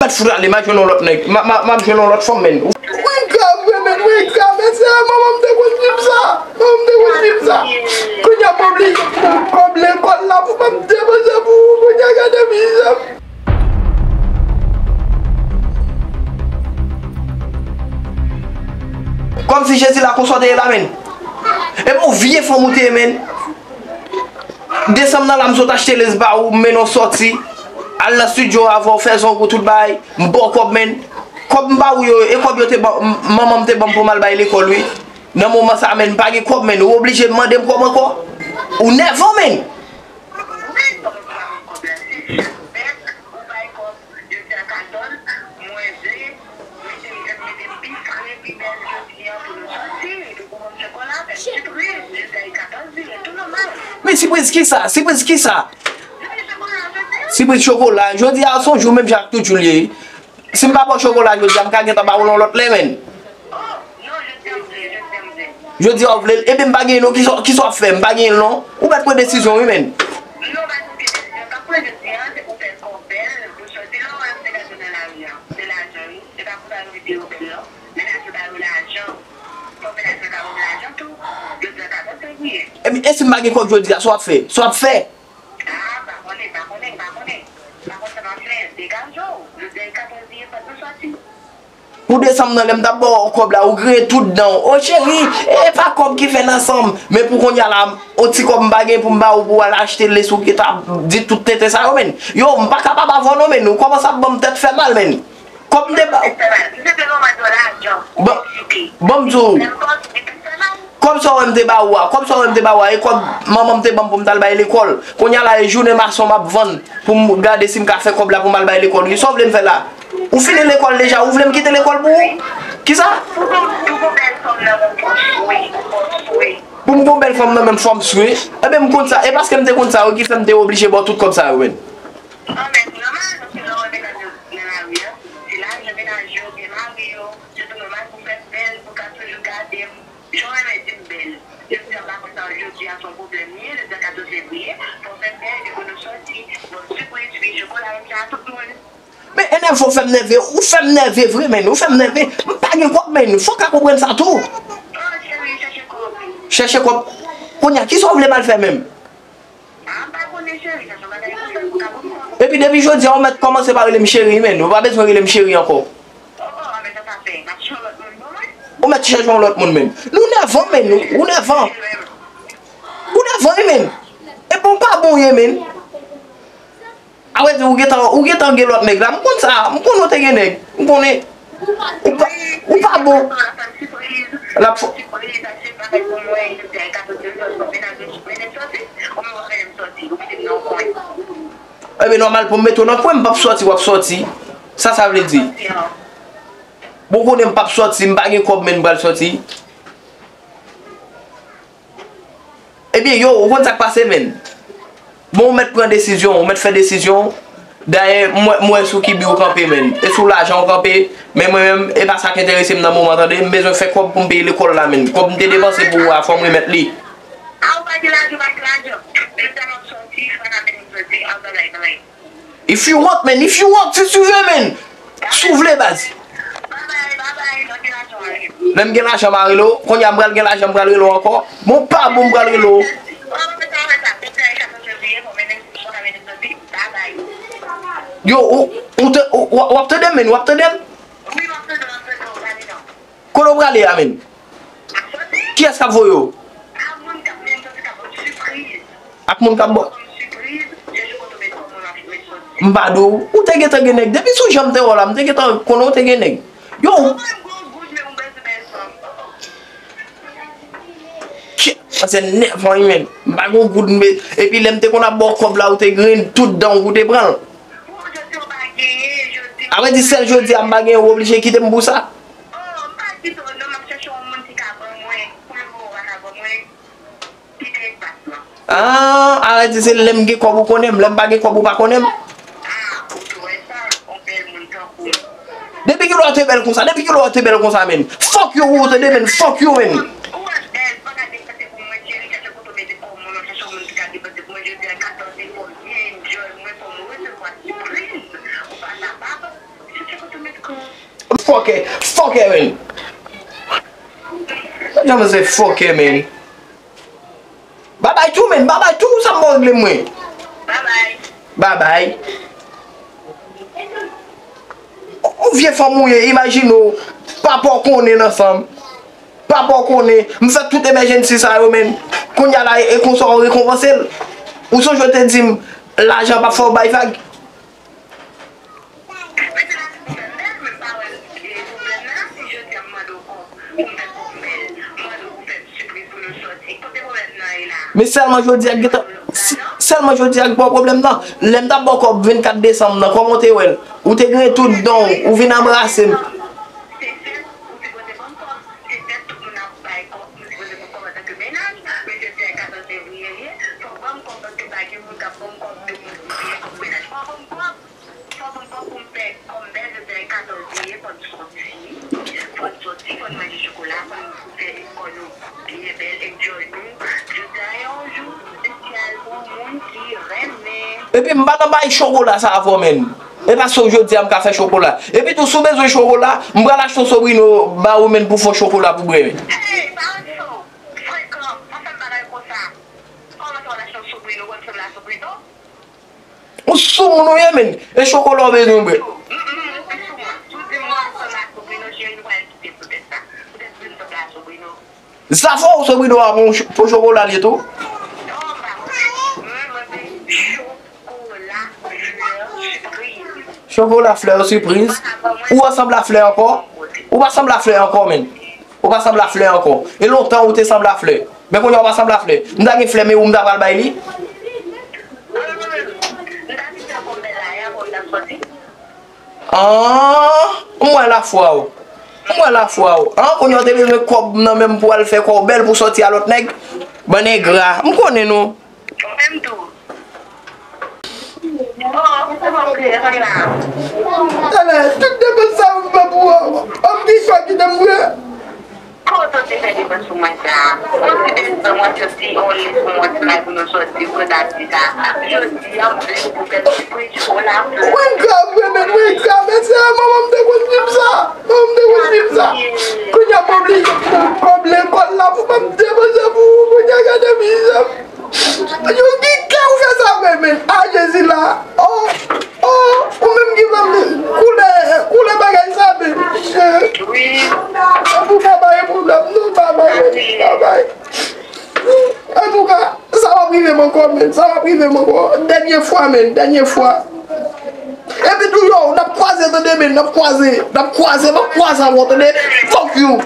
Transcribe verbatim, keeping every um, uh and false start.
Fout ale, m a jwenn yon lòt nèg. M a, m a, m ap jwenn yon lòt fanm, menn. Mwen grav vre, menn, mwen grav. Mesye, manman m te konn di m sa. Manman m te konn di m sa. Kounye a m oblije pran kòb lekòl la pou m ap depanse pou ou. Kounye a gade mizè. Kòmsi Jezi la, konsa w te ye la, menn. Epi yon vye fanm ou te ye, menn. Desanm nan la, m sot achte lès ba ou, m mennen w sòti, al nan estidyo avè w, fè zong ou, tout bagay, m ba w kòb, menn. Kòb m ba ou yo, e kòb yo te ban, m- manman m te ban m pou m al bay lekòl, wi. Nan moman sa, menn, m pa gen kòb, menn. Ou oblije mande m kòb ankò? Ou nèvan, menn. Ou bay kòb, jodi a katòz, mwen vle mete m, mete m pi fre, pi bèl jodi a pou nou sòti, epi pou mwen chokola, fè m sipriz, jodi a e katòz jiyè, tou nòmal. Men sipriz kisa? Sipriz kisa? Jodi chokola jodi a. Sipriz chokola. Jodi a se yon jou menm jan ak tout jou l ye. Si m pa ba w chokola jodi a, m ka gentan ba w l yon lòt lè, menn. Oh, non, jodi a m vle, jodi a m vle. Jodi a w vle l? Ebyen, m pa genyen non. Kisa, kisa w ap fè? M pa genyen l non. Ou mèt pran desizyon, wi, menn. Non, pa gen desizyon. Sa pran jodi a, se pou fè kò bèl, pou sòti. Lè w wè m te gade nan lari a, se lajan, wi. Se pa pou sa yo rete yo bèl, non. Mennaj yo ba yo lajan. Fò mennaj mwen ba yo lajan tou. Jodi a, katòz fevriye. Ebyen, e si m pa gen kòb jodi a, sa w ap fè? Sa w ap fè? Ah, m pa konnen, m pa konnen, m pa konnen. M pa konn sa m ap fè. Degaje w. Jodi a e katòz jiyè, fòk nou sòti. Pou desanm nan, lè m t ap ba w kòb la, ou griyen tout dan w. O cheri, e pa kòb ki fè n ansanm. Men pou kounye a la, yon ti kòb m pa gen pou m ba ou pou w al achte lès ou ki t ap di tout tenten sa yo, menn. Yo, m pa kapab avè w non, menn. Ou kòmanse ap ban m tèt fè mal, menn. Kòb m te ba w. Ban, ban m di w. Kòb sa w wè m te ba ou a, kòb sa w wè m te ba ou a, e kòb manman m te ban m pou m t al bay lekòl. Kounye a la, e jounen mason m ap vann pou m gade si m ka fè kòb la pou m al bay lekòl. Wi, sa w vle m fè la? Ou fini lekòl deja, ou vle m kite lekòl pou ou? Kisa? Pou m gon bèl fanm nan menm fò m swe, fò m swe. Pou m gon bèl fanm nan menm fò m swe? Ebyen, m konn sa. E paske m te konn sa, wi, ki fè m te oblije ba w tout kòb sa yo, menn. An, men se nòmal, paske lè w wè medam yo nan lari a, se lajan mennaj yo, byen mari yo, se tou nòmal pou fè m bèl, pou ka toujou gade m. Jan w renmen di m bèl. Jodi a, m pa konn sa, jodi a se yon pwoblèm li ye, jodi a katòz fevriye, fò w fè m bèl, epi pou nou sòti, ban m sipriz, wi, chokola, menm jan ak tout moun. Men enève w fè m nève, ou fè m nève vre, menn, ou fè m nève. M pa gen kòb, menn, fò w ka konprann sa tou. Oh, cheri, chèche kòb. Chèche kòb? Kounye a, kisa w vle m al fè menm? Ah, m pa konnen, cheri, sa se yon bagay pou fè, pou ka konprann. Epi depi jodi a, ou mèt kòmanse pa rele m cheri, menn. Ou pa bezwen rele m cheri ankò. Oh, oh, ah, men sa sa fè. M ap chèche yon lòt moun pou mwen. Ou mèt chèche yon lòt moun, menn. Nou nèvan, menn. Ou nèvan. Ou nèvan, wi, menn. Epi w pa bon, wi, menn. A vrè di, ou gentan, ou gentan gen lòt nèg la. M konn sa. M konnen w te gen nèg. M konnen. Ou pa, ou pa bon. L ap fè. Ebyen, nòmal pou m mete w nan kwen, m p ap sòti, w ap sòti. Sa sa vle di? Bon, konnen m p ap sòti, m pa gen kòb, men m pral sòti. Ebyen, yo, ou konn sa k pase, menn? Bon, ou mèt pran desizyon, ou mèt fè desizyon. Dayè, m wè, m wè sou kibi ou kanpe, menn. E sou lajan ou kanpe, men mwen menm, e pa sa k enterese m nan moman, tande. M bezwen fè kòb pou m peye lekòl la, menn. Kòb m te depanse pou ou a, fò m remèt li. A, ou pa gen lajan, pa gen lajan. Jodi a m ap sòti, fò n ap mennen m sòti, al travay, travay. If you want, man, if you want, si w vle, man. Si w vle, baz. Lè m gen lajan, m a rele w. Kounye a, m pral gen lajan, m pral rele w ankò. Bon, pa bon, m pral rele w. Yo, ou, ou, te, ou, w, w ap tande m, man, w ap tande m? Kote w prale a, man? Kiyès k ap voye w? Ak moun k ap ba w. M pa di w, ou te gentan gen nèg. Depi sou jan m te wè w la, m te gentan konnen w te gen nèg. Yo, Kye, sa se nèvan wi, menn. M pa gen yon goud, men, epi lè m te konn ap ba w kòb la, ou te griyen tout dan w pou w te pran l. Avrèdi, sèl jodi a m pa gen, ou oblije kite m pou sa. Ah, avrèdi, se lè m gen kòb ou konnen m, lè m pa gen kòb ou pa konnen m. Depi kilè w te bèl konsa? Depi kilè w te bèl konsa, menn? Fuck you, ou tande, menn? Fuck you, menn. Ou wè bèl, pa ka depanse pou mwen, cheri, chèche kote w mete kò w, mwen chèche yon moun ki ka depanse pou mwen, jodi a katòz fò m byen enjoy mwen, fò m resevwa sipriz. Ou pa kapab. Fòkè, fòkè, men. Jan mwen se fòkè, men. Babay tou, men, babay tou, sa m bon regle mwen. Babay. Babay. On vye fanm ou ye, imajine w, papa w konnen nan san m. Papa w konnen, m fè tout emèjensi sa yo, men. Kounye a la, e konsa w rekonpanse l. Ou sonje w te di m, lajan p ap fè w bay vag. Men sèlman jodi a k gentan, sèlman jodi a k ba w pwoblèm nan. Lè m t ap ba w kòb vennkat desanm nan, kòman w te wè l? Ou te gen tout don w, ou vin anbrase m. Fò ban m kòb pou m fè kòm bèl, se fè katòz juillet, fò n soti, fò n soti, fò n manje chokola, fò n fè kò nou byen bèl, enjoy nou. Jodi a yon jou espesyal pou moun ki renmen. Epi m pa nan bay chokola sa avè w, men. E pa sou jodi a m ka fè chokola. Epi tou, si w bezwen chokola, m pral achte yon Sobrino ba ou, men, pou fè chokola pou bwè, men. Hey, pa antre sou frekan, pa fè m bagay konsa. Kòman sa w al achte yon Sobrino, w wè m sanble a Sobrino? Ou sou moun ou ye, men. E chokola w bezwen bwè. Zafè w Sobrino a pou, pou chokola l ye tou. Chokola flè sipriz. Ou pa sanble a flè ankò. Ou pa sanble a flè ankò, men. Ou pa sanble a flè ankò. E lontan ou te sanble a flè. Men kounye a ou pa sanble a flè. M ta gen flè, men ou m ta pral bay li. An, m wè lafwa w. M wè lafwa w. An, kounye a ou te bezwen kòb nan men m pou al fè kò w bèl pou sòti a lòt nèg. Bann engra. M konnen nou. Ou menm tou. Oh, ou se bon kriye, konn la. Tande, tout depans sa ou fè pou ou, an ki chwa ki te mouri. Kote w te fè depans pou mwen sa? On ti dèz an, mwen soti, on lis pou mwen ti bay pou nou sòti, ou konn ap di sa. Jodi a, m vle pou fè sipriz, ou la. Mwen grav, mwen menm, mwen grav, mesye, manman m te konn di m sa. Manman m te konn di m sa. Kounye a, m oblije pran kòb lekòl la pou m ap depanse pou ou, kounye a, gade mizè. Yo, ki kè ou fè sa vre, men? A, Jezi la. Oh, oh, ou menm ki ban m koulè, koulè bagay sa, men. Wi. An tou ka, pa gen pwoblèm, non, pa bay, pa bay. An tou ka, sa p ap rive m ankò, men. Sa p ap rive m ankò. Dènye fwa, men. Dènye fwa. Epi tou, yo, n ap kwaze, tande, men. N ap kwaze. N ap kwaze, n ap kwaze avè w, tande. Fuck you.